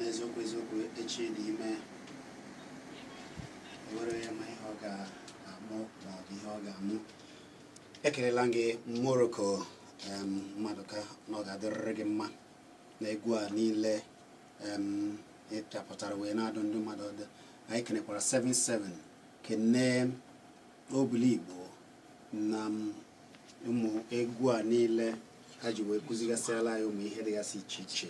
N'eziokwu eziokwu, echi dị ime, ewere ya ma ihe ọ ga-amụ ma ọ bụ ihe ọ ga-amụ. Ekelela gị Morocco, Maduka, na ọ ga-adịrịrị gị mma na egwu a niile ịpịapụtara wee na-adụ ndị mmadụ ọdụ. Anyị kenekwara 77, kene Obiligbo na ụmụ egwu a niile ha ji wee kụzigasịala anyị ụmụ ihe dịgasị iche iche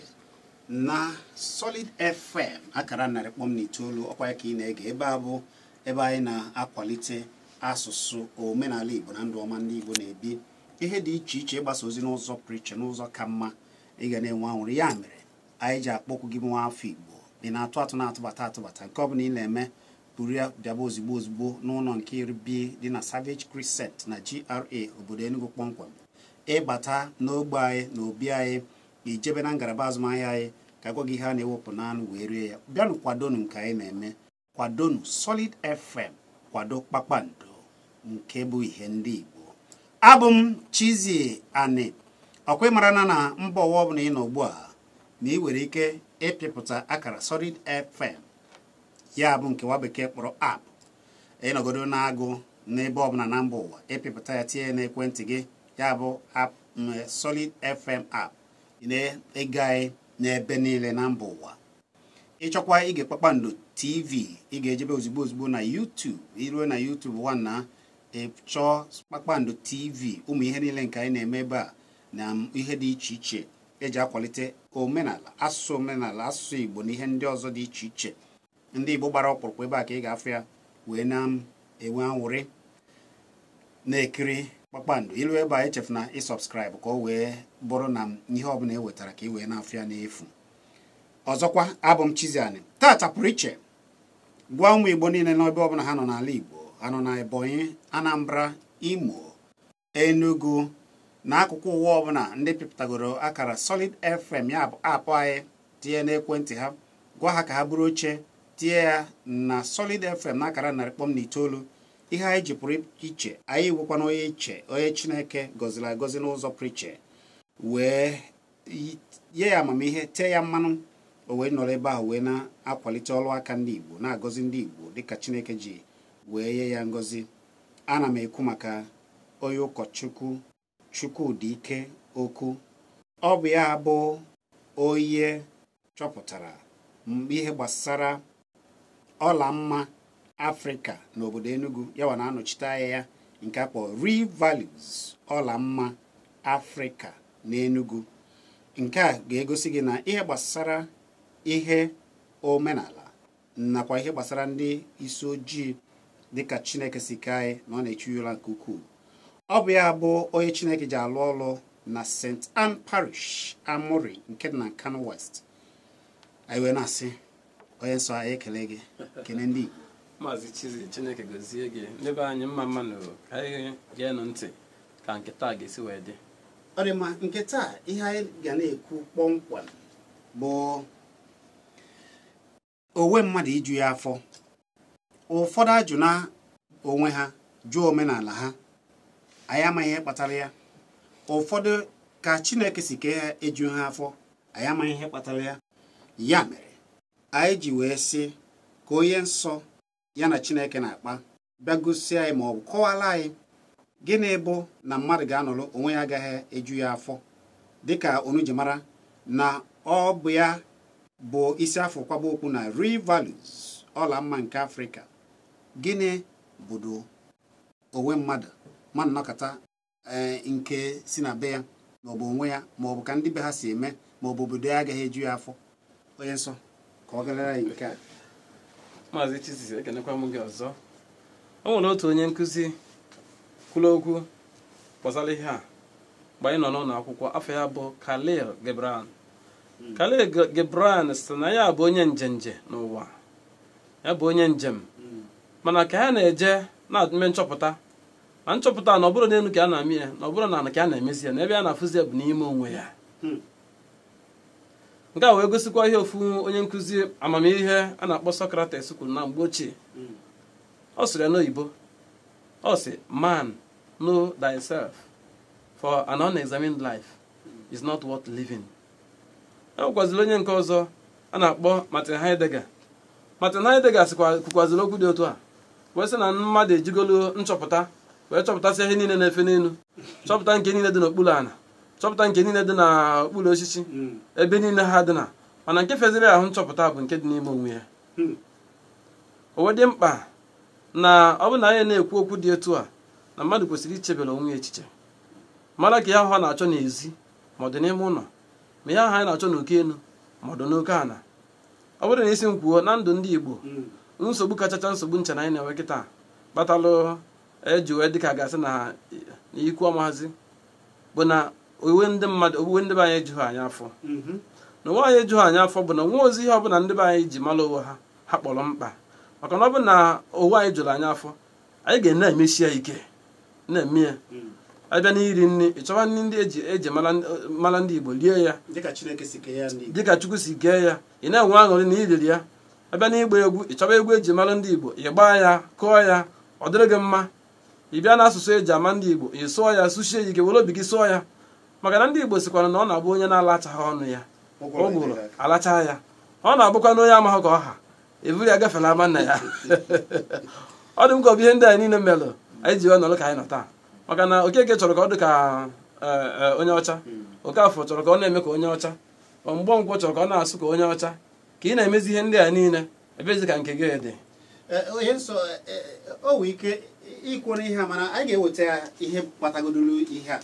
na Solid FM akara 100.9. Ọkwa ya ka ị na-ege. Ebe a bụ ebe anyị na-akwalite asụsụ, omenala Igbo na ndụ ọma ndị Igbo na-ebi, ihe dị iche iche, ịgbasa ozi n'ụzọ pụrụ iche, n'ụzọ ka mma ị ga na-enwe anwụrụ. Ya mere anyị ji akpọkwu gị, nwa afọ Igbo, ị na-atụ atụ, na-atụbata atụbata, nke ọ bụla ị na-eme, buru ya bịaba ozigbo ozigbo n'ụlọ nke iri B dị na Savage Crescent na GRA obodo Enugu kpọmkwem. Ịbata n'ogbe anyị na obi anyị, ijebe na ngalaba azụmahịa anyị ka gwa gị ihe a na-ewepụ n'anụ wee rie ya. Bịanụ kwadonu nke anyị na-eme, kwadonu Solid FM, kwado Kpakpando nke bụ ihe ndị Igbo. Abụ m Chizzy Ani. Ọkwa ịmara na na mba ụwa ọbụla ị nọ ugbu a, na ị nwere ike ịpịpụta akara Solid FM, ya bụ nke nwa bekee kpọrọ app. Ịnọgodo na-agụ n'ebe ọbụla na mba ụwa, ịpịpụta ya, tinye ya n'ekwentị gị, ya bụ app Solid FM app, ị na-ege anyị n'ebe niile na mba ụwa. Ịchọkwa ige Kpakpando TV, ị ga-ejebe ozugbo ozugbo na YouTube. Iruo na YouTube nwanna, ịchọọ Kpakpando TV, ụmụ ihe niile nke anyị na-eme ebe a na ihe dị iche iche eji akwalite omenala, asụsụ, omenala, asụsụ Igbo na ihe ndị ọzọ dị iche iche ndị Igbo gbara ọkpụrụkpụ, ebe a ka ị ga-afụ ya wee na-enwe anwụrị na-ekiri Kpakpando. Ilu ebe a, echefuna ị subscribe ka o wee bụrụ na ihe ọbụla e wetara ka ị wee na-afụ ya n'efu. Ọzọkwa, abụ m Chizzy Ani. Tata pụrụ iche, gwa ụmụ Igbo niile n'ebe ọbụla ha nọ n'ala Igbo, ha nọ na Ebonyi, Anambra, Imo, Enugu na akụkụ ụwa ọbụla, ndị pịpụtagoro akara Solid FM, ya bụ app anyị, tinye n'ekwentị ha, gwa ha ka ha buru oche tinye ya na Solid FM na akara 100.9. Ihe anyị ji pụrụ iche, anyị nwekwana onye iche, onye Chineke gọziri agọzi n'ụzọ pụrụ iche, wee nye ya amamihe, tee ya mmanụ, o wee nọrọ ebe ahụ wee na-akwalite ọrụ aka ndị Igbo, na-agọzi ndị Igbo dịka Chineke ji wee nye ya ngọzi. Ana m ekwu maka onye ụkọchukwu Chukwudike Okwu. Ọ bụ ya bụ onye chọpụtara ihe gbasara ọla mma Afrịka n'obodo Enugu, ya wa na-anọchite anya ya nke akpọ Real Values ọla mma Afrịka n'Enugu. Nke a ga-egosi gị na ihe gbasara ihe omenala nakwa ihe gbasara ndị isi ojii dịka Chineke si kee anyị, na ọ na-echu ya ụra nke ukwuu. Ọ bụ ya bụ onye Chineke ji alụ ọlụ na St. Ann Parish, Amuri, nke dị na Nkanu West. Anyị wee na-asị, onye nsọ, anyị ekele gị, kele ndị Igbo. Maazị Chizzy, Chineke gozie gị. N'ebe anyị mma mmanụ, ka anyị geenụ ntị ka nke taa ga-esi wee dị. Ọ dị mma. Nke taa, ihe anyị ga na-ekwu kpọmkwem bụ onwe mmadụ iju ya afọ. Ụfọdụ ajụ na onwe ha, jụọ omenala ha, anyị amaghị ihe kpatara ya. Ụfọdụ ka Chineke si kee ha eju ha afọ, anyị amaghị ihe kpatara ya. Ya mere anyị ji wee sị ka onye nsọ ya na Chineke na-akpa bịa gosi anyị ma ọ bụ kọwara anyị gịnị bụ na mmadụ ga-anọrọ onwe ya agaghị eju ya afọ, dịka onu ji mara na ọ bụ ya bụ isi afọ kwaba okwu na Real Values ọla mma nke Afrịka. Gịnị bụdo onwe mmadụ, mmadụ nọkọta nke si na be ya maọbụ onwe ya maọbụ ka ndị be ha si eme maọbụ obodo ya agaghị eju ya afọ? Onye nsọ, ka ọ gara anyị nke a. Maazị Chizzy, ekenekwa m gị ọzọ. O nwere otu onye nkụzi kwuru okwu gbasara ihe a mgbe anyị nọ n'ụlọ akwụkwọ. Afọ ya bụ Khalil Gibran. Khalil Gibran sị na ya bụ onye njenje n'ụwa, ya bụ onye njem, mana ka ya na-eje na-eme nchọpụta na nchọpụta na ọ bụrụ n'elu ka a na-eme ya, na ọ bụrụ na ala ka a na-emezi ya, na ebe a na-afụzi ya bụ n'ime onwe ya. Nke a wee gosikwa ihe ofu onye nkụzi amamihe a na-akpọ Socrates kwuru na mgbe ochie. Ọ sịrị ya n'oyibo, ọ sị, "Man, know thyself, for an unexamined life is not worth living." E nwekwaziri onye nke ọzọ. A na-akpọ Martin Heidegger. Martin Heidegger kwukwaziri okwu dị otu a wee sị na mmadụ ejigolu nchọpụta wee chọpụtasị ihe niile na-efe n'elu, chọpụta nke niile dị n'okpuru ala, chọpụta nke niile dị n'okpuru osisi, ebe niile ha dị na, mana nke feziri ahụ nchọpụta bụ nke dị n'ime onwe ya. O wee dị mkpa na ọ bụ na anyị na-ekwu okwu dị etu a na mmadụ kwesịrị ichebere onwe ya echiche, mara ka ihe ahụ ha na-achọ n'ezi ma ọ dị n'ime ụlọ, ma ihe ahụ anyị na-achọ n'oke elu ma ọ dị n'oke ala. Ọ bụrụ na isi m kwuo na ndụ ndị Igbo, nsogbu kachacha nsogbu nche na anyị na-enwe kịta kpatalụ eji wee dịka gasị na ikwu ọmahazi bụ na owuwe ndị mmadụ, owuwe ndị be anyị ejughị anyị afọ. Na onwe anyị ejughị anyị afọ bụ na nwa ozi ihe ọbụla ndị be anyị ji mara onwe ha ha kpọrọ mkpa, maka na ọ bụ na owu anyị jụrụ anyị afọ, anyị ga na-emesi ya ike na-eme ya. Abịa n'iri nri, ị chọwa nri ndị eji mara ndị Igbo rie ya dịka Chineke si kee ya ndị Igbo, dịka Chukwu si kee ya, ị na-enwe aṅụrị na iriri ya. Abịa n'ịgba egwu, ị chọwa egwu eji mara ndị Igbo, ị gbaa ya, kụọ ya, ọ dịrị gị mma. Ị bịa n'asụsụ eji ama ndị Igbo, ị sụọ ya, sụchie ya ike, were obi gị sụọ ya, maka na ndị Igbo sịkwara na ọ na-abụ onye na-alachaghị ọnụ ya ụgụrụ alacha ya, ọ na-abụkwa na onye amaghị ka ọha eburu ya gafere ama nna ya. Ọ dị m ka ọ bụ ihe ndị anyị niile melụ anyị ji wee nọrọ ka anyị nọ taa, maka na Okeke chọrọ ka ọ dị ka onye ọcha, Okafọ chọrọ ka ọ na-eme ka onye ọcha, Mgbankwọ chọrọ ka ọ na-asụ ka onye ọcha. Ka ị na-emezi ihe ndị a niile, ebezi ka nke gị dị. Ihe nsọ o nwee ike ikwu n'ihe a, mana anyị ga-eweta ihe kpatagodolu ihe a.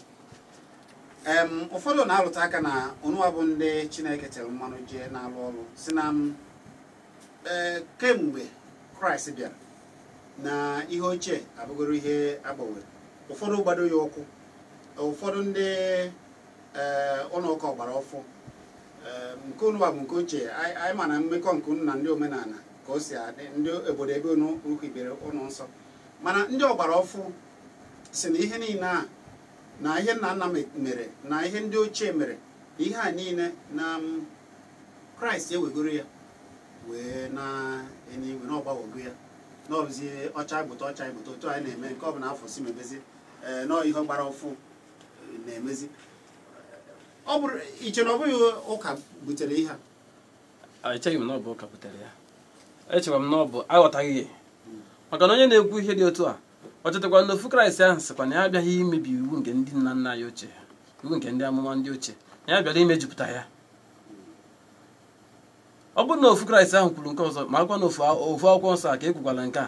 Ụfọdụ na-arụta aka na ụnụwa bụ ndị Chineke tere mmanụ jee na-alụ ọrụ si na kemgbe Kraịst bịara na ihe ochie abụgoro ihe agbanwere. Ụfọdụ gbado ya ụkwụ, ụfọdụ ndị ụlọ ụka ọgbara ọfụ nke ụnụwa bụ nke ochie. Anyị ma na mmekọ nke unu na ndị omenala ka o si adị, ndị obodo ebe unu hibere ụlọ nsọ, mana ndị ọgbara ọfụ si na ihe niile a na ihe nna nna mere na ihe ndị ochie mere, ihe a niile na Kraịst ewegoro ya wee na eluigwe na ọgbanwego ya na ọbụzie ọcha gbụta ọcha gbụta otu anyị na-eme nke ọ bụ na afọ si mebezi nọọ ihe gbara ọfụ na-emezi. Ọ bụrụ iche na ọ bụghị ụka butere ihe a? Echeghị m na ọ bụ ụka butere ya, echekwa m na ọ bụ aghọtaghị, maka na onye na-ekwu ihe dị otu a ọ chetakwa na ofu Kraịst ahụ sịkwa na ya abịaghị imebi iwu nke ndị nna nna ya ochie, iwu nke ndị amụma ndị ochie, na ya bịara imejupụta ya. Ọ bụrụ na ofu Kraịst ahụ kwuru nke ọzọ, ma akwa na ofu akwụkwọ nsọ a ka e kwukwala nke a.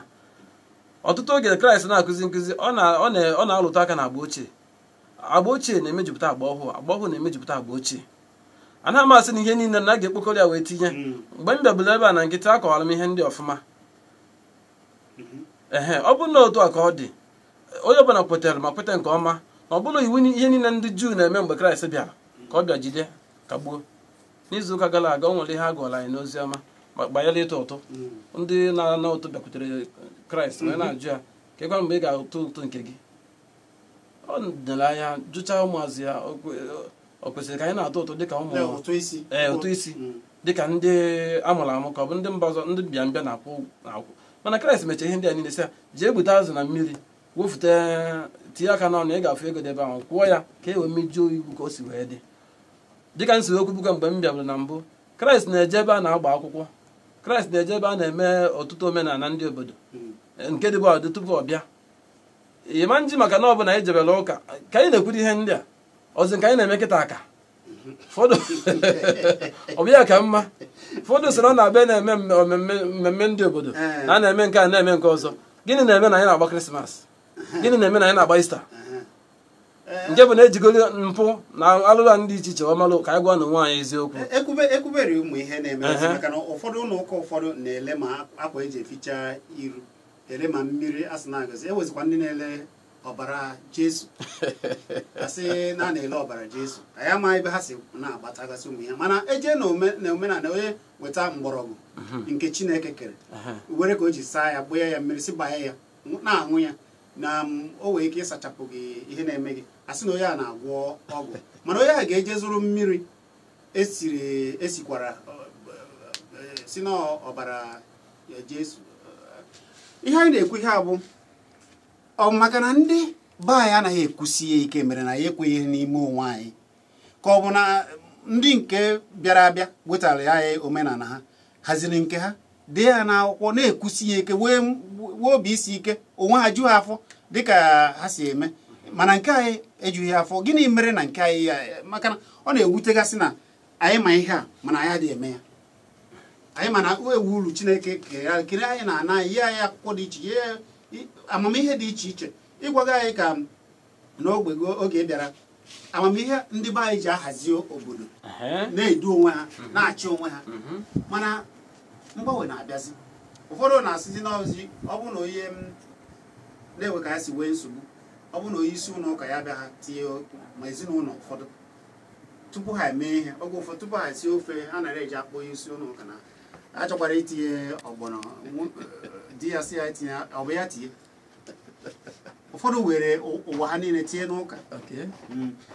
Ọtụtụ oge Kraịst na-akụzi nkụzi, ọ na-alụta aka na agba ochie. Agba ochie na-emejupụta agba ọhụụ, agba ọhụụ na-emejupụta agba ochie. Anaghị m asị na ihe niile na a ga-ekpokọrọ ya wee tinye. Mgbe m bịabụla ebe a na nkịtị, akọwara m ihe ndị ọfụma. Ehe, ọ bụrụ na otu a ka ọ dị, onye ọbụla kwetere ma kweta nke ọma na ọ bụrụ iwu ihe niile ndị Juu na-eme mgbe Kraịst bịara ka ọ bịa jide kagbuo. N'izuụka gara aga o nwere ihe a gụọla anyị n'ozi ọma gbanyere ịtụ ụtụ. Ndị na-ana ụtụ bịakwutere Kraịst wee na-ajụ ya kekwa mgbe ị ga-atụ ụtụ nke gị. Ọ dere anya jụchaa ụmụazị ya, o kwesịrị ka anyị na-atụ ụtụ dịka ụmụ ụtụ isi dịka ndị amụrụ amụ ka ọ bụ ndị mba ọzọ, ndị mbịambịa na-akwụ akwụ. Mana Kraịst mechara ihe ndị a niile sị ya jee gbute azụ na mmiri wofute tinye aka n'ọnụ, ị ga-afụ ego debe ahụ, kwụọ ya ka e wee mejuo iwu ka o si wee dị. Dịka nsi okwu bụkwa mgbe m bịabụrụ na mbụ, Kraịst na-eje ebe a na-agba akwụkwọ, Kraịst na-eje ebe a na-eme ọtụtụ omenala ndị obodo nke dịbụ adị tupu ọ bịa. Ịma nji maka na ọ bụ na anyị jebere ụka ka anyị na-ekwuru ihe ndị a ọzọ nke anyị na-eme kịta aka ụfọdụ ọ bụ ya ka mma. Ụfọdụ soro na-abịa na-eme mmemme ndị obodo na a na-eme nke a na-eme nke ọzọ. Gịnị na-eme na anyị na-agba Krismas? Gịnị na-eme na anyị na-agba Ista? Nke bụ na ejigoro mpụ na alụla ndị iche iche ọmalụ ka anyị gwa na onwe anyị eziokwu. Ekwubere ụmụ ihe na-eme maka na ụfọdụ ụlọ ụka ụfọdụ na-ele ma akwa eji eficha iru, ele ma mmiri asị na-agọzi, ewezikwa ndị na-ele ọbara Jesu, asị na na-ele ọbara Jesu. Anyị amaghị ebe ha si na-agbatagasị ụmụ ihe, mana eje na omenala onye weta mgbọrọgwụ nke Chineke kere were ka o ji saa ya, gbee ya mmiri, si banye ya, na-aṅụ ya, na o nwee ike ịsachapụ gị ihe na-eme gị. Asị na onye a na-agwọ ọgwụ, mana onye a ga-eje zụrụ mmiri esiri esikwara si na ọbara Jesu. Ihe anyị na-ekwu ihe a bụ ọ maka na ndị be anyị anaghị ekwusi ya ike mere na ya ekweghị n'ime onwe anyị, ka ọ bụ na Ndị nke bịara abịa wetara ya omenala ha, haziri nke ha, dee ya n'akwụkwọ, na-ekwusi ya ike, wee obi isi ike, onwe ha ju ha afọ dịka ha si eme. Mana nke anyị ejughị afọ. Gịnị mere na nke anyị ya? Maka na ọ na-ewutegasị na anyị ma ihe a, mana anyị adịghị eme ya. Anyị ma na ewu uru Chineke kere anyị na ana anyị, nye anyị akwụkwọ dị iche, nye amamihe dị iche iche, ịgwaga anyị ka n'ogbe oge bịara amamihe ndị be anyị ji ahazi obodo, na-edu onwe ha, na-achị onwe ha. Mana mgbanwe na-abịazi. Ụfọdụ na-asịzi n'ọzi ọ bụ na onye na-ewe ka ya si wee nsogbu, ọ bụ na onye isi ụlọ ụka ya bịa ha tinye okwu ma ezinụlọ ụfọdụ tupu ha eme ihe. Oge ụfọdụ tupu ha esi ofe, ha nara eji akpọ onye isi ụlọ ụka na achọkwara itinye ọgbọnọ, di ya si ya etinye, ọ bụ ya tinye. Ụfọdụ were ụwa ha niile tinye n'ụka.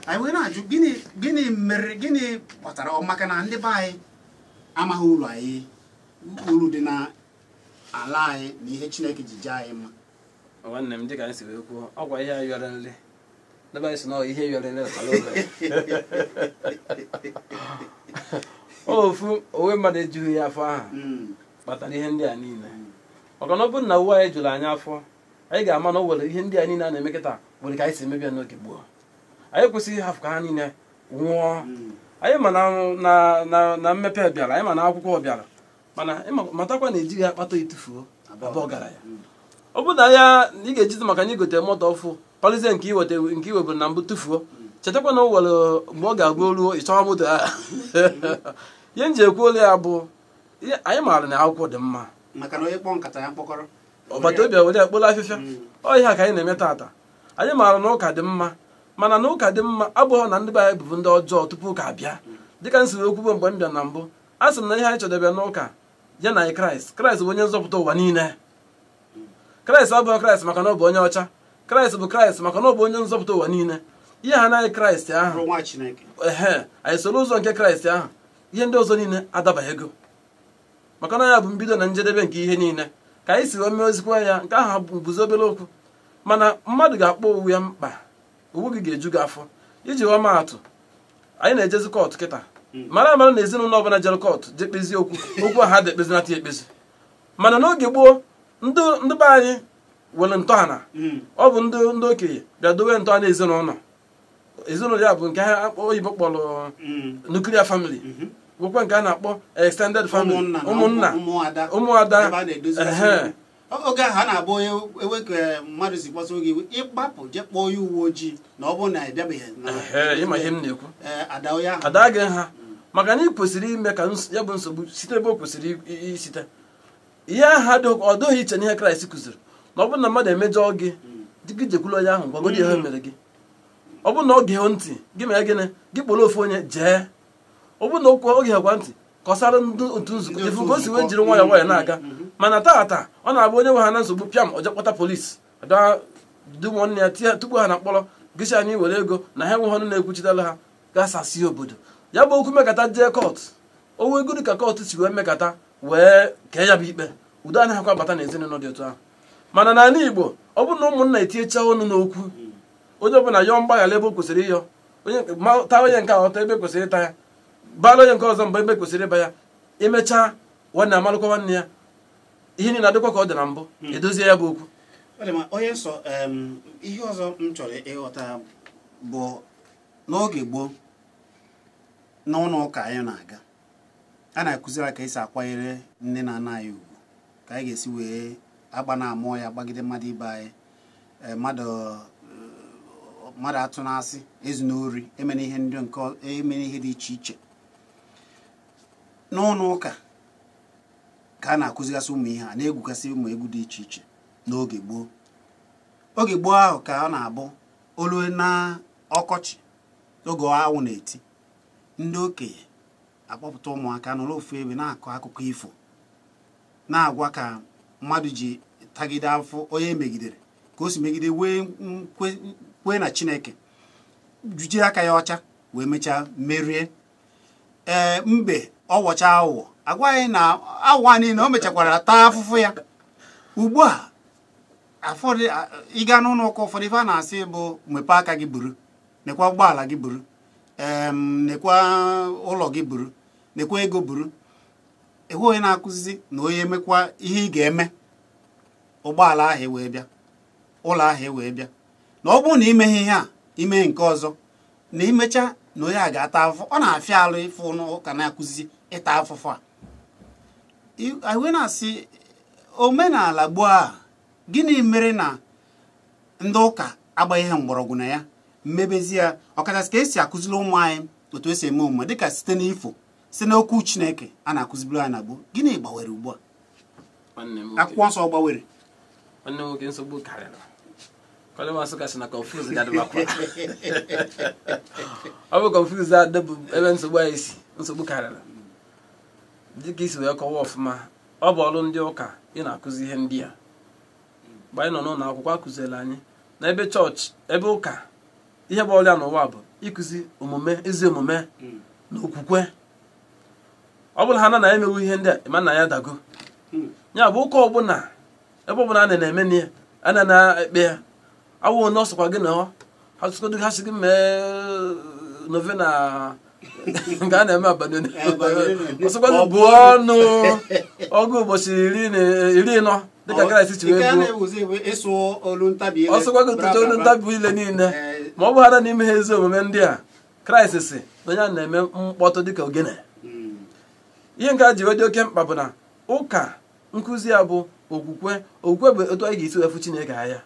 Anyị wee na-ajụ gịnị mere, gịnị kpatara? Ọ maka na ndị be anyị amaghị uru anyị, uru dị na ala anyị na ihe Chineke ji jaa anyị mma. Nwanne m, dịka anyị si wee kwuo, ọ gwa ihe a yọrọ nle n'ebe anyị si na ihe yọrọ nle natara ụlọ ofu onwe mmadụ ejughị ya afọ ahụ kpatara ihe ndị a niile. Maka na ọ bụrụ na uwe anyị jụrụ anyị afọ, anyị ga-ama na o nwere ihe ndị a niile a na-eme kịta nwere ka anyị si emebi ya n'oge gboo. Anyị kwesịghị ịhafụ ka ha niile nwụọ. Anyị ma na mmepe bịara, anyị ma na akwụkwọ bịara, mana matakwa na ejighị akpata etufuo abụọ gara ya. Ọ bụrụ na ya ị ga-ejizi maka na igote moto ọfụ palizie nke iweta nke iweburu na mbụ tụfuo, chetakwa na o nwere mgbe ọ ga-abụ ruo ịchọwa moto ahụ. Ihe m ji ekwu olu ya bụ anyị maara na akwụkwọ dị mma, maka na onye kpọọ nkata ya mkpọkọrọ ọgbata obi were akpọla afịfịa. Ọ ihe a ka anyị na-eme taata. Anyị maara na ụka dị mma, mana na ụka dị mma abụghị na ndị be anyị bụbu ndị ọjọọ tupu ụka abịa. Dịka m siri okwu mgbe m bịa na mbụ, a sị m na ihe anyị chọdebe n'ụka ya na Kraịst. Kraịst bụ onye nzọpụta ụwa niile. Kraịst abụghị Kraịst maka na ọ bụ onye ọcha. Kraịst bụ Kraịst maka na ọ bụ onye nzọpụta ụwa niile. Ihe ha anaghị Kraịst ahụ, ehe, anyị soro ụzọ nke Kraịst ahụ, ihe ndị ọzọ niile adabaghị ego, maka na ya bụ mbido na njedebe nke ihe niile. Ka anyị si wee mee ozikwa ya, nke ahụ bụzi obere okwu. Mana mmadụ ga-akpọ owu ya mkpa, owu gị ga-eju gị afọ. Iji wee maa atụ, anyị na-ejezi kọtụ kịta, mara amara na ezinụlọ ọbụla jere kọtụ jee kpezie okwu, okwu ahụ adị ekpezinata ekpezi. Mana n'oge gboo, ndị be anyị nwere ntọala. Ọ bụ ndị okenye bịa dowe ntọala ezinụlọ. Ezinụlọ ya bụ nke ha oyibo kpọrọ nuclear family, bụkwa nke a na-akpọ extended family, ụmụnna, ụmụada. Oge ahụ a na-abụ onye ewe ka mmadụ si kpọsa oge iwe, ịgbapụ jee kpọọ ya uwe ojii na ọ bụrụ na ị bịabeghị. Ịma ihe m na-ekwu, ada gị ha, maka na ị kwesịrị ime ka ya bụ nsogbu site ebe o kwesịrị isite. Ihe ahụ ọ dịghị iche n'ihe Kraịst kụziri, na ọ bụrụ na mmadụ emejọọ gị, gị jekwuru onye ahụ gwagodi ihe mere gị. Ọ bụrụ na ọ gee ntị gị mere gịnị, gị kpọrọ ofu onye jee. Ọ bụrụ na okwu oge gwa ntị kọsara ndị otu nzukọ, efu ka o si wee jiri nwayọọ nwayọọ na-aga. Mana taata ọ na-abụ onye nwe ha na nsogbu pịam, o jee kpọta polisi abịa du nwanne ya tie tupu ha na mkpọrọ, gịsi anyị were ego na ha enweghị ọnụ na-ekwuchitela ha, gasasị obodo. Ya bụ okwu mekata jee kọtụ, owe ego dị ka kọtụ si wee mekata wee kee ya bụ ikpe, udo anaghịkwa abata n'ezinụlọ dị otu ahụ. Mana n'ala Igbo, ọ bụrụ na ụmụnna etinyecha ọnụ n'okwu, onye ọbụla yọọ mgbaghara ebe o kwesịrị ịyọ, onye taa onye nke ọtọ ebe kwesịrị ịta ya, bara onye nke ọzọ mgbe ebe kwesịrị ịba ya, emechaa nwanne amalụkwa nwanne ya, ihe niile adịkwa ka ọ dị na mbụ, edozie ya bụ okwu. Onye nsọ, ihe ọzọ m chọrọ ịghọta bụ n'oge gboo n'ụlọ ụka anyị na-aga, a na-akụziri ka esi akwanyere nne na nna anyị ugwu, ka anyị ga-esi wee agba na amụọ ya gbagide mmadụ ibe anyị, mmadụ atụ n'asị, ezu n'ori, emere ihe ndị nke emere ihe dị iche iche. N'ụlọ ụka ka a na-akụzigasị ụmụ ihe a, na-egwugasị ụmụ egwu dị iche iche n'oge gboo. Oge gboo ahụ ka ọ na-abụ olu na ọkọchị, oge anwụ na-eti, ndị okenye akpọpụta ụmụaka nọrọ ofu ebe na-akọ akụkọ ifo, na-agwa ka mmadụ ji tagide afọ onye emegidere, ka o si megide wee kwee na Chineke, jujie aka ya ọcha wee mechaa merie. Ee, mbe ọ wọcha aghụghọ, agwaghị na aghụghọ niile o mechakwara taa afụfụ ya. Ugbu a afọdụ ịga n'ụlọ ụka ụfọdụ ife a na-asị bụ mepee aka gị buru, nekwa ụgbọala gị buru, Nekwa ụlọ gị buru, nekwa ego buru. Ehu onye na-akụzi na onye emekwa ihe ị ga-eme, ụgbọala ahụ wee bịa, ụlọ ahụ wee bịa. Na ọ bụrụ na imeghe ihe a, ime nke ọzọ, na imecha na onye a ga-ata afụfụ. Ọ na-afịa alụ ịfụ n'ụka na-akụzi ịta afụfụ a. Anyị na-asị omenala gboo a, gịnị mere na ndị ụka agbaghị ihe mgbọrọgwụ na ya mmebezi ya, ọkachasị ka esi akụziri ụmụ anyị otu esi eme omume, dịka site n'ifo, site n'okwu Chineke a na-akụzibiri anyị na gboo? Gịnị gbanwere ugbu a? Akwụkwọ nsọ gbanwere. Nwanne m nwoke, nsogbu karịrị. Kọlịmasị kasị na confuse ga-adịbakwa. Ọ bụ confuse adịbụ ebe nsogbu anyị si. Nsogbu karịrị dịka isi wee kọwa ọfụma. Ọ bụ ọrụ ndị ụka ị na-akụzi ihe ndị a. Mgbe anyị nọ n'ụlọ akwụkwọ, akụziela anyị na ebe chọọchị, ebe ụka, ihe bụ ọrụ ya n'ụwa bụ ịkụzi omume, ezi omume na okwukwe. Ọ bụrụ ha na emewu ihe ndị a, ịma na ya dago. Ya bụ ụka ọbụla, ebe ọbụla a na-eme na ya, a na-ekpe ya, awụ onye ọsọkwa gị na ha sịgodo, ha sị gị mee novena nke a na-eme abalị, ọsọkwa gị buo ọnụ ọgụ ụbọchị 40 dịka Kraịst si wee buo, ọsọkwa gị tụcha olu ntabi ile niile, ma ọ bụghara n'ime ha ezi omume ndị a, Kraịst si na onye a na-eme mkpọtụ dịka ogene. Ihe nke a ji wee dị oke mkpa bụ na ụka nkụzi ya bụ okwukwe. Okwukwe bụ otu anyị ga-esi wee fụ Chineke anya.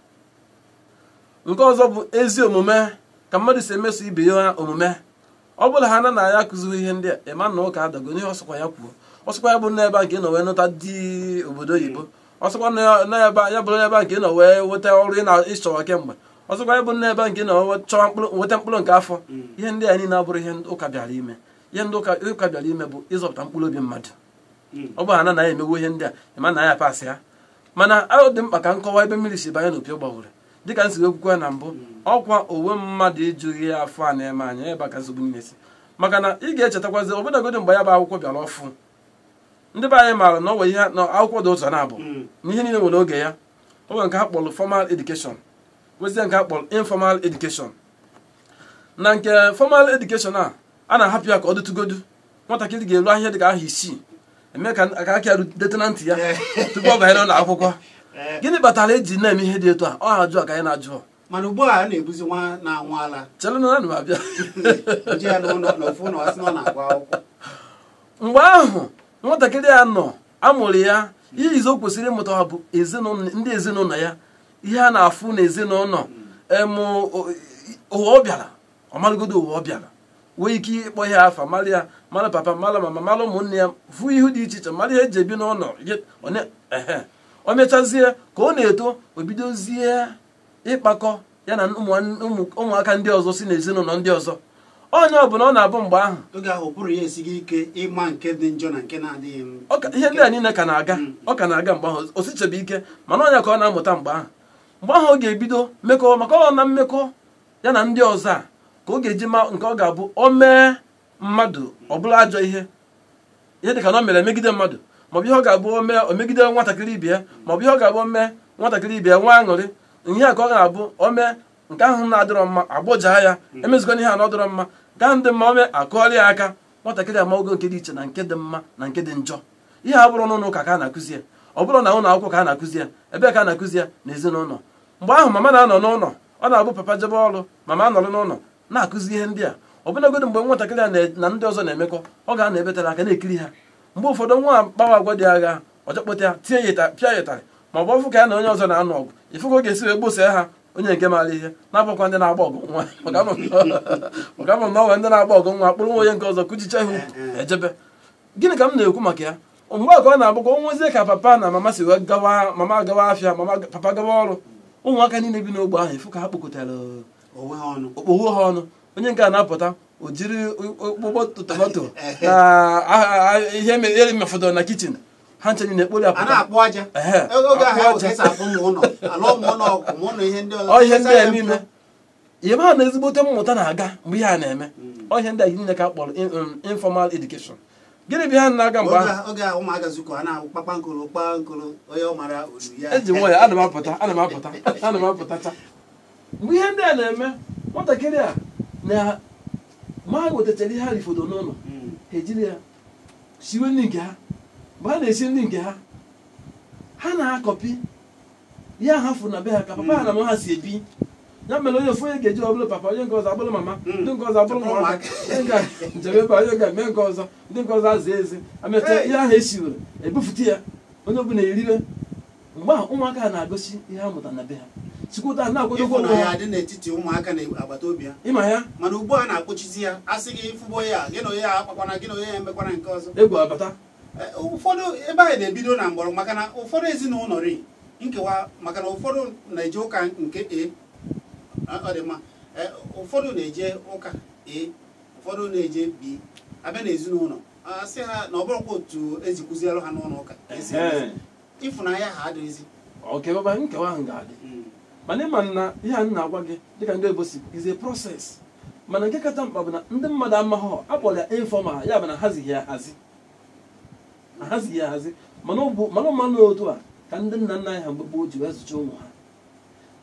Nke ọzọ bụ ezi omume, ka mmadụ si emeso ibe ya omume. Ọ bụla ha na na ya akụzighị ihe ndị a, ịma na ụka adago n'ihe. Ọsọkwa ya kwuo, ọsọkwa ya bụ n'ebe a nke ị nọ wee nụta di obodo oyibo, ọsọkwa n'ebe ya bụrụ n'ebe a nke ị nọ wee nweta ọrụ ị na-ịchọwa kemgbe, ọsọkwa ya bụ n'ebe a nke ị nọ chọwa mkpụrụ, nweta mkpụrụ nke afọ. Ihe ndị a niile abụrụ ihe ụka bịara ime. Ihe ndị ụka bịara ime bụ ịzọpụta mkpụrụ obi mmadụ. Ọ bụ ha na na ya emewo ihe ndị a, ịma na ya pasị ya. Mana ọ dị mkpa ka nkọwa ebe mmiri si banye n'opi gbawere, dịka nsi ekwukwe na mbụ. Ọkwa onwe mmadụ ejughị ya afọ a na-eme anya ebe a ka nsogbu niile si. Maka na ị ga-echetakwazi ọbụnagodi mgbe ya bụ akwụkwọ bịara ọfụ, ndị be anyị maara na ọ nwere ihe na akwụkwọ dị ụzọ na-abụ, na ihe niile nwere oge ya. O nwere nke ha kpọrọ formal education, nwezie nke ha kpọrọ informal education. Na nke formal education a, a na-ahapụ ya ka ọ dịtụgodu nwatakịrị ga-eru ahịa dịka aha 6, eme ka aka ya dete na ntị ya tupu ọ banye n'ụlọ akwụkwọ. Gịnị kpatara eji na-eme ihe dị etu a? Ọ ajụ a ka anyị na-ajụ. Mana ugbu a a na-ebuzi nwa na-anwụ ala. Chere na ana m abịa. Nje ya n'ụlọ n'ofu ụlọ, asị na ọ na-agụ akwụkwọ. Mgbe ahụ nwatakịrị a nọ amụrụ ya, ihe izo o kwesịrị ịmụta ha bụ ezinụlọ, ndị ezinụlọ ya, ihe a na-afụ n'ezinụlọ. Emu ụwa ọ bịara, ọ marụgodo ụwa ọ bịara, nwee ike ịkpọ ihe afa, mara ya, mara papa, mara mama, mara ụmụnne ya, fụ ihu dị iche iche, mara ihe eji ebi n'ụlọ. Ehe, o mechazie ka ọ na-eto, o bidozie ịkpakọ ya na ụmụaka ndị ọzọ si n'ezinụlọ ndị ọzọ. Onye ọbụla ọ na-abụ mgbe ahụ oge ahụ ụbụrụ ya esighị ike ịma nke dị njọ na nke na-adịghị. Ihe ndị a niile ka na-aga, ọ ka na-aga mgbe ahụ, o sichebe ike. Mana ọnya ka ọ na-amụta mgbe ahụ. Mgbe ahụ ọ ga-ebido mmekọ, maka ọ na mmekọ ya na ndị ọzọ a ka ọ ga-eji ma nke ọ ga-abụ o mee mmadụ ọ bụla ajọ ihe, ihe dịka na o mere megide mmadụ, maọbụ ihe ọ ga-abụ o mee o megide nwatakịrị ibe ya, maọbụ ihe ọ ga-abụ o mee nwatakịrị ibe ya nwa aṅụrị. Ihe a ka ọ ga-abụ o mee nke ahụ na-adịrọ mma, agbọjaa ya, emezikwana ihe a na ọ dịrọ mma. Nke ahụ dị mma, o mee akụọrọ ya aka. Nwatakịrị ama ogo nke dị iche na nke dị mma na nke dị njọ. Ihe a bụrụ n'ụlọ ụka ka a na-akụzi ya, ọ bụrụ na ụlọ akwụkwọ ka a na-akụzi ya, ebe ka a na-akụzi ya n'ezinụlọ. Mgbe ahụ mama na-anọ n'ụlọ, ọ na-abụ papa jebe ọrụ, mama anọrọ n'ụlọ na-akụzi ihe ndị a. Ọbụnagodi mgbe nwatakịrị a na ndị ọzọ na-emekọ, ọ ga-anọ ebetara aka na-ekiri ha. Mgbe ụfọdụ nwa kpawa agwa dị agha, ọjọkpọta ya, tie ya, pịa ya ụtarị, ma ọ bụ ọfụ ka ya na onye ọzọ na-anụ ọgụ, ifu ka ọ ga-esi wee gbosie ha. Onye nke maara ihe na-abụkwa ndị na-agba ọgụ nwa, maka ama m na ọnwe ndị na-agba ọgụ nwa kpụrụ nwa onye nke ọzọ kụjicha ha ukwu ejebe. Gịnị ka m na-ekwu maka ya? Mgbe a ka ọ na-abụkwa onwezie ka papa na mama si wee gawa, mama gawa afịa, mama papa gawa ọrụ, ụmụaka niile bi n'ogbe ahụ ifu ka ha kpokọtara okpogho ha ọnụ. Onye nke a na-apụta o jiri okpokpo tomato na ihe mefọdụrụ na kichin ha nche niile ekpori apụta. Ọ ihe ndị a niile ihe ha na ezigbote mmụta na-aga mgbe ihe a na-eme. Ọ ihe ndị a niile ka a kpọrọ informal education. Gịnị bụ ihe na-aga mgbe ahụ? Eji nwayọ ana m apụtacha. Mgbe ihe ndị a na-eme, nwatakịrị a na Ma ha wetachara ihe ha rifodo n'ụlọ, ha ejiri ya siwe nri nke ha. Mgbe ha na-esi nri nke ha, ha na-akọpi ihe ha fụrụ na be ha ka papa ha na mama ha si ebi. Ya mere onye ofu onye ga-eji ọbụla papa, onye nke ọzọ abụrụ mama, ndị nke ọzọ abụrụ ụmụaka, onye nke njem ebe, onye nke mee nke ọzọ, ndị nke ọzọ aza eze. Amecha ihe ahụ esiwere ebufute ya, onye ọbụla eriwe. Mgbe ahụ ụmụaka ha na-agosi ihe ha mụtara na be ha, sikwụta na-akwadokwa onwe ha dị n'etiti ụmụaka na agbata obi ha. Ịma ya, mana ugbu a na-akpọchizi ya, asị gị fụbọ ya, gị na onye ya akpakwana, gị na onye ya emekwana nke ọzọ. Egwu abata. Ụfọdụ ebe anyị na-ebido na mgbọrọ, maka na ụfọdụ ezinụlọ ri nkewa, maka na ụfọdụ na-eje ụka nke A, ọ dị mma, ụfọdụ na-eje ụka A, ụfọdụ na-eje B. Abịa na ezinụlọ, asị ha na ọ bụrụkwa otu ezikụzielụ ha n'ụlọ ụka ịfụnanya ha adịghịzi. Ọkewaba nkewa ahụ ga-adị. Mana ịma na ihe a na-agwa gị dịka ndị oyibo si is a process. Mana nke kacha mkpa bụ na ndị mmadụ amaghọ akpọrọ ya informal, ya bụ na hazighị ya ahazi, ahazighị ya ahazi. Mana ụmụ otu a ka ndị nna nna anyị ha mgbe gboo ji wee zụcha ụmụ ha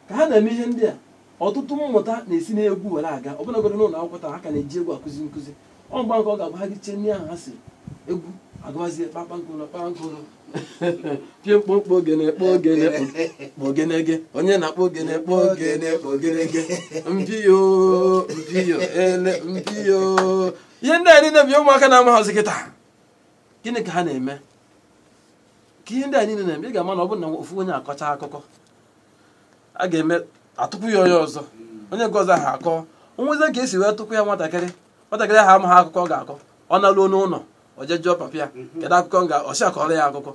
ka ha na-eme ihe ndị a. Ọtụtụ mmụta na-esi n'egwu were aga, ọbụlagodi n'ụlọ akwụkwọ taa ha ka na-eji egwu akụzi nkụzi. Ọ mgba nke ọ ga-abụ ha gichie nri ahụ ha siri egwu agụbazie kpakpankoro kpankoro pie mkpomkpo ogene kpọ ogene kpọ ogenege, onye na-akpọ ogene kpọ ogene kpọ ogenege, mpiyo mpiyo ele mpiyo. Ihe ndị a niile bụ ụmụaka na-amaghọzi kịta. Gịnị ka ha na-eme? Ka ihe ndị a niile na-eme, ị ga-ama na ọ bụrụ na ofu onye akọcha akụkọ, a ga-eme atụpụ ya onye ọzọ, onye nke ọzọ ahụ akọ. Onwezi ka esi wee tụpụ ya nwatakịrị, nwatakịrị ahụ amaghị akụkọ ọ ga-akọ. Ọ na-alụo n'ụlọ, o jee jụọ papa ya kedu akụkọ m ga ọsị akọrọ ya akụkọ.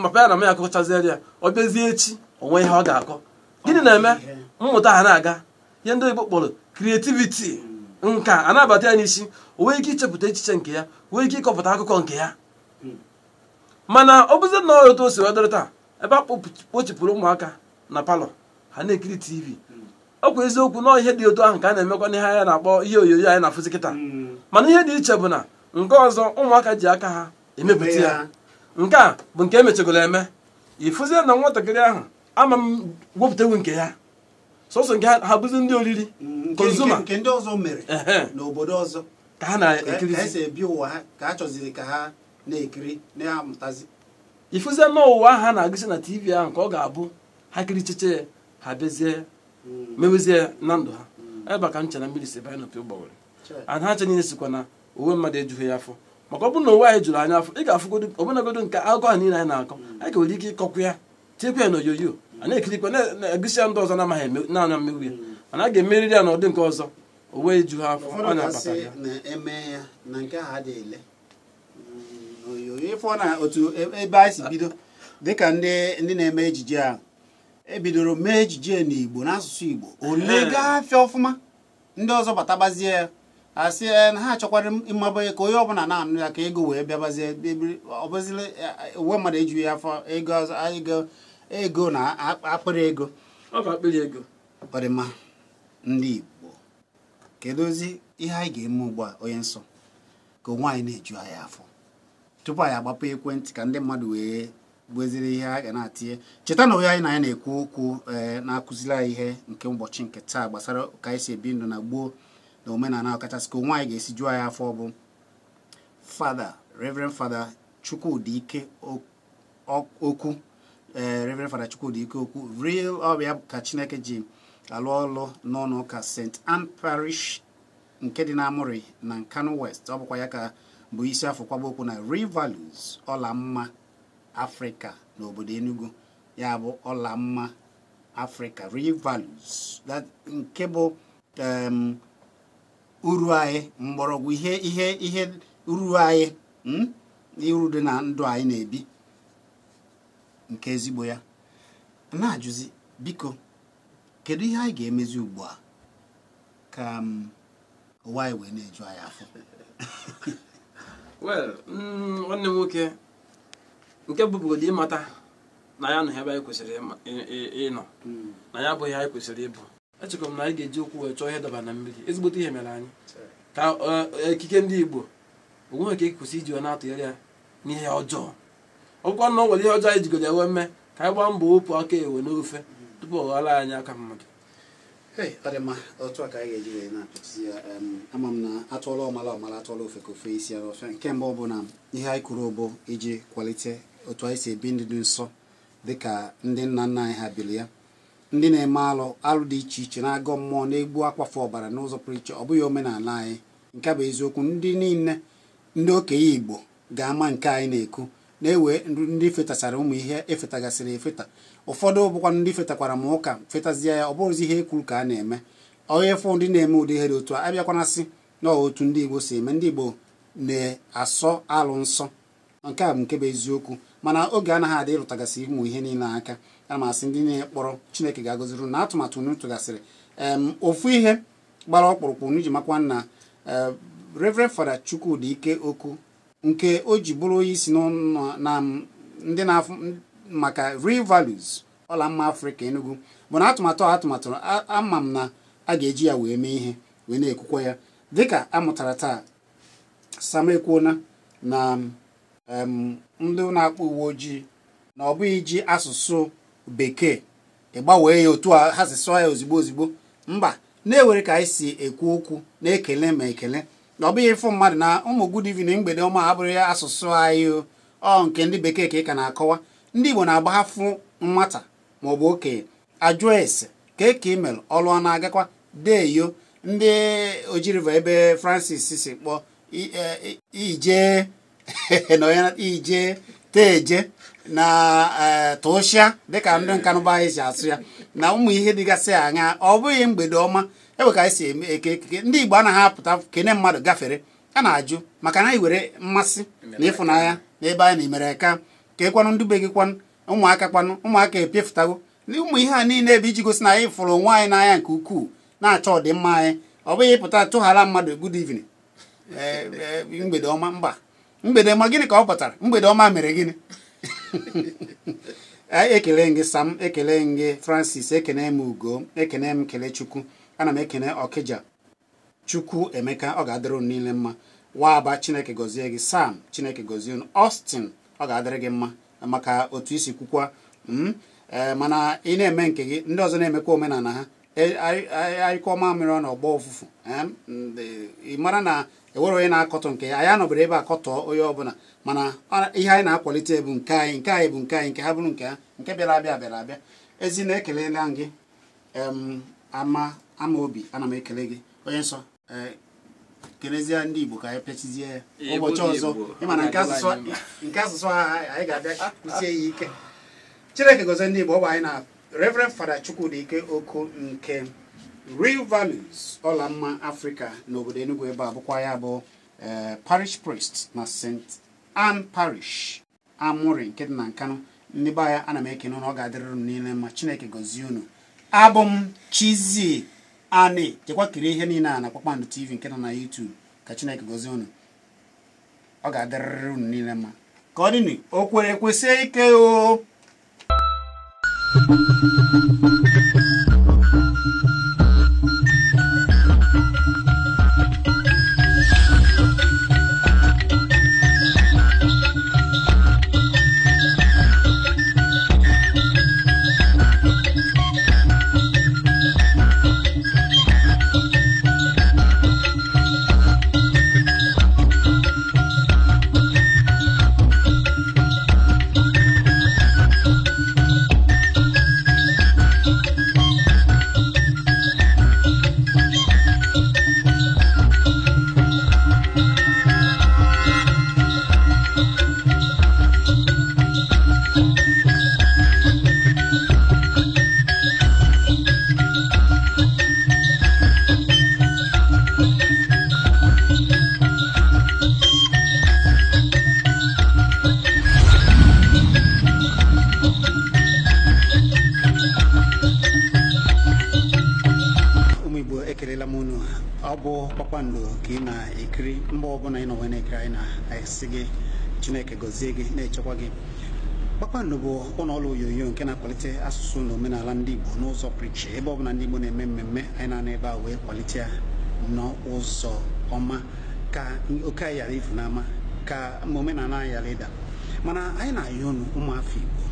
Papa ya na mama ya akọchaziere ya, ọ bịazie echi onwe ihe ọ ga-akọ. Gịnị na-eme? Mmụta ha na-aga. Ihe ndị oyibo kpọrọ creativity, nka a na-abata ya n'isi, o nwee ike ichepụta echiche nke ya, nwee ike ịkọpụta akụkọ nke ya. Mana ọ bụzi na otu o si wee dịrị taa, ebe a kpochipụrụ ụmụaka na palọ ha na-ekiri TV. Ọ kwa eziokwu na ihe dị otu ahụ ka a na-emekwa n'ihe anyị na-akpọ ihe onyonyo anyị na-afụzi kịta. Mana ihe dị iche bụ na nke ọzọ ụmụaka ji aka ha emepụta ya, nke a bụ nke emechagoro eme. Ịfụzie na nwatakịrị ahụ ama m wepụtawu nke ya, sọsọ nke ha bụzi ndị oriri consumer nke ndị ọzọ mere n'obodo ọzọ ka ha na-ekirizi, ka esi ebi ụwa ha, ka a chọziri ka ha na-ekiri na-amụtazi. Ịfụzie na ụwa ha na-agụsi na TV ahụ ka ọ ga-abụ ha kiricheche ya, ha bịazie mewezie na ndụ ha. Ebe ka m chere mmiri si banye n'opi ụgbọghọrọ. And ha che niile sikwa na uwe mmadụ ejughị ya afọ, maka ọ bụrụ na uwe anyị juru anyị afọ, ị ga-afụgodo ọbụnagodo nke akụkọ ha niile anyị na-akọ, anyị ka nwere ike ịkọkwa ya, tinyekwa ya n'onyonyo, a na-ekirikwa na-egosi ya ndị ọzọ na-amaghị na-anya mmegbu ya. Mana a ga-emeriri ya n'ụdị nke ọzọ, uwe eju ha afọ, ọ na-abata ya. Na-eme ya na nke ha adịghị ele ịfọ na otu ebe anyị si bido dịka ndị na-eme ejije a ebidoro mee ejije n'Igbo n'asụsụ Igbo, ole gafee ọfụma, ndị ọzọ batabazie ya, asị na ha achọkwara ịmabanye ka onye ọbụla na-anụ ya ka ego wee bịabazie. Ọbụzile uwe mmadụ ejughị ya afọ, ego na akpịrị ego. Ọ bụ akpịrị ego. Ọ dị mma ndị Igbo, kedu ozi ihe anyị ga-eme ugbu a onye nsọ ka onwe anyị na-eju anyị afọ tupu anyị agbapụ ekwentị ka ndị mmadụ wee gbeziri ihe a ga na-atinye? Cheta na onye anyị na ya na-ekwu okwu na-akụziri anyị ihe nke ụbọchị nke taa gbasara ka anyị si ebi ndụ na gboo na omenala, ọkachasị ka onwe anyị ga-esi jụọ anyị afọ, bụ Fada Reverend Fada Chukwudi Ike Okwu, Reverend Fada Chukwudi Ike Okwu, real ọbịa ka Chineke ji alụ ọlụ n'ụlọ ụka St. Anne Parish nke dị n'Amuri na Nkanu West. Ọ bụkwa ya ka bụ isi afọ kwaba okwu na Real Values ọla mma Afrịka n'obodo Enugu, ya bụ ọla mma Afrịka Real Values, nke bụ uru anyị, mgbọrọgwụ ihe ihe uru anyị, uru dị na ndụ anyị na-ebi nke ezigbo ya. Na-ajụzi biko, kedu ihe anyị ga-emezi ugbu a ka ụwa anyị wee na-eju anyị afọ? Well, nwanne m nwoke, nke bụbụgodo ịmata na ya nọ ebe anyị kwesịrị ịnọ, na ya abụghị anyị kwesịrị ịbụ. Echekwa m na anyị ga-eji okwu wee chọọ ihe daba na mmiri. Ezigbote ihe mere anyị ka ekike ndị Igbo onwe ka ekwesị iji na-atụgharị ya n'ihe ọjọọ. Ọ bụkwa na ọ nwere ihe ọjọọ anyị jigoro ya wee mee ka anyị gbaa mbọ wepụ aka ewe n'ofe tupu ọ ghọọla anyị aka mmadụ. Hey, ọ dị mma otu a ka anyị ga-eji wee na-apịachizi ya. Ama m na atụọla ọmala ọmala atụọla ofe ka ofe isi ara ọfịa. Nke mbụ bụ na ihe anyị kwuru bụ iji kwalite otu anyị si ebi ndụ dị nsọ dịka ndị nna nna anyị ha biri ya. Ndị na-eme alụ alụ dị iche iche na-agọ mmụọ na-egbu akwafe ọbara n'ụzọ pụrụ iche, ọ bụghị omenala anyị. Nke bụ eziokwu, ndị niile ndị okenye Igbo ga-ama nke anyị na-ekwu, na-ewe ndị fetasara ụmụ ihe efetagasịrị efeta. Ụfọdụ bụkwa ndị fetakwara ma ụka fetazie ya, ọ bụrụzi ihe ekwuru ka a na-eme. Onye fụ ndị na-eme ụdị ihe dị otu a abịakwanasị na otu ndị Igbo si eme. Ndị Igbo na-asọ alụ nsọ, nke a bụ nke bụ eziokwu. Mana oge anaghị adị ịrụtagasị ụmụ ihe niile aka. Ana m asị ndị na-ekpọrọ Chineke ga-agọziri na atụmatụ unu tụgasịrị. Ofu ihe gbara ọkpụrụkpụ unu ji makwa na Reverend Fada Chukwudi Ike Okwu, nke o ji bụrụ onye isi na ndị na-afụ maka Real Values Ọla Mma Afrịka Enugu, bụ na atụmatụ atụmatụ ama m na a ga-eji ya wee mee ihe wee na-ekwukwa ya dịka a mụtara taa. Sam ekwuona na ndị na-akpọ uwe ojii na ọ bụghị iji asụsụ bekee ịgbanwee ya otu a ha si sụọ ya ozigbo ozigbo, mba, na-ewere ka anyị si ekwu okwu na-ekele ma ekele na ọ bụghị ịfụ mmadụ na ụmụ good evening, mgbede ọma abụrụ ya asụsụ anyị ọ nke ndị bekee ka ị ka na-akọwa. Ndị Igbo na-agbahafụ nwata maọbụ okenye ajụọ ese ka eke imelụ ọlụ ọ na-agakwa deeyo. Ndị ojiriva ebe Francis si kpọọ ije na onye ije teeje na tụshịa dịka ndị nkanụba anyị si asụ ya na ụmụ ihe dịgasị anya, ọ bụghị mgbede ọma ewe ka anyị si eme eke ekeke. Ndị Igbo anaghị apụta kene mmadụ gafere, a na-ajụ maka na anyị were mmasị na ịfụnanya n'ebe anyị na-emere ka ka ekwanụ ndị be gị kwanụ ụmụaka kwanụ ụmụaka epiefutago ụmụ ihe a niile ebe iji gosi na anyị fụrụ onwe anyị n'anya nke ukwuu, na-achọ ọdịmma anyị. Ọ bụghị ịpụta tụghara mmadụ good evening, mgbede ọma, mba, mgbede ọma gịnị ka ọ pụtara? Mgbede ọma mere gịnị? Ekele gị Sam, ekele gị Francis, ekene m Ugo, ekene m Kelechukwu, ana m ekene Ọkịja Chukwu Emeka, ọ ga-adịrị unu niile mma. Waaba, Chineke gọzie gị. Sam, Chineke gọzie unu. Austin, ọ ga-adịrị gị mma maka otu isi kwukwa. Mana ị na-eme nke gị, ndị ọzọ na-emekwa omenala ha. Anyịkọ mamịrị ọ na ọgbọ ụfụfụ, ị mara na ewere onye na-akọtọ nke ya. Anyị anọbere ebe akọtọọ onye ọbụla, mana ihe anyị na-akwalite bụ nke anyị, nke anyị bụ nke anyị, nke ha bụrụ nke ha, nke bịara abịa bịara abịa. Ezi na-ekelela gị ama ama obi, ana m ekele gị onye nsọ. Kelezie ndị Igbo ka anyị pịachizie ya ụbọchị ọzọ. Ịma na nke asụsụ ha anyị ga-abịa kụzie ya ike. Chineke gọzie ndị Igbo. Ọ bụ anyị na Reverend Fada Chukwudi Ike Okwu nke Real Values Ọla Mma Afrịka n'obodo Enugu ebe a, bụkwa ya bụ parish priest na St. Anne Parish Amuri nke dị na Nkanu. Ndị be anyị, ana m ekene unu, ọ ga-adịrịrị unu niile mma. Chineke gọzie unu. Abụ m Chizzy Ani, jekwa kirie ihe niile a na Kpakpando TV nke nọ na YouTube. Ka Chineke gọzie unu, ọ ga-adịrịrị unu niile mma. Ka ọ dịnụ, o kwere ekwesie ike o. Kpakpando ka ị na-ekiri mgbe ọbụla ị nọ wee na-ekiri anyị, na-asị gị Chineke gọzie gị na-echekwa gị. Kpakpando bụ ụlọ ọrụ onyonyo nke na-akwalite asụsụ na omenala ndị Igbo n'ụzọ pụrụ iche. Ebe ọbụla ndị Igbo na-eme mmemme, anyị na-anọ ebe a wee kwalite ya n'ụzọ ọma ka oke anyị ghara ifu n'ama, ka omenala anyị ghara ịda. Mana anyị na-ayọ unu ụmụafọ Igbo,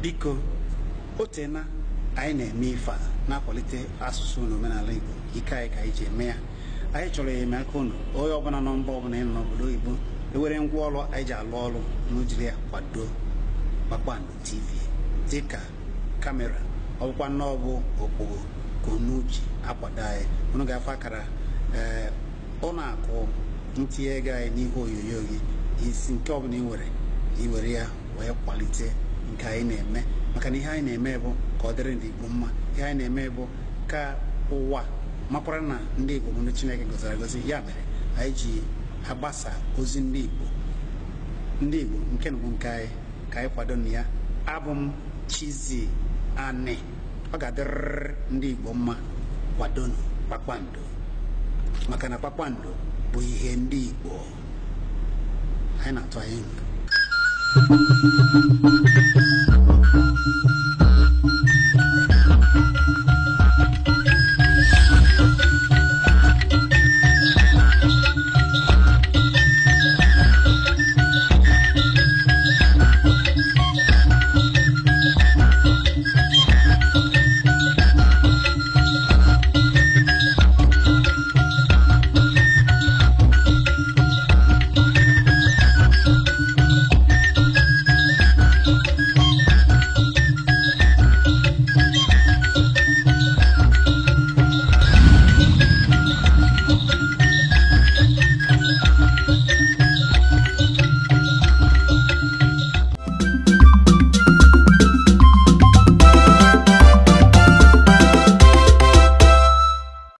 biko o teena Anyị na-eme ife a na-akwalite asụsụ na omenala Igbo. Ike anyị ka anyị ji eme ya. Anyị chọrọ enyemaka unu. Onye ọbụla nọ mba ọbụla, ị nọ n'obodo oyibo, ewere ngwa ọrụ anyị ji alụ ọrụ n'ujiri ya kwado Kpakpando TV, dịka kamera, ọ bụkwa nnọọ bụ okpogho ka unu ji akwado anyị. Unu ga-afụ akara ee ụlọ akụ ntinye ego anyị n'ihe onyonyo gị. Isi nke ọbụla ị nwere, iwere ya wee kwalite nke anyị na-eme, maka na ihe anyị na-eme bụ ka ọ dịrị ndị Igbo mma. Ihe anyị na-eme bụ ka ụwa makwara na ndị Igbo bụ ndị Chineke gọziri agọzi. Ya mere anyị ji agbasa ozi ndị Igbo, ndị Igbo nke na bụ nke anyị, ka anyị kwado na ya. Abụ m Chizzy Ani. Ọ ga-adịrịrị ndị Igbo mma. Kwadonu Kpakpando, maka na Kpakpando bụ ihe ndị Igbo. Anyị na-atụ anya unu.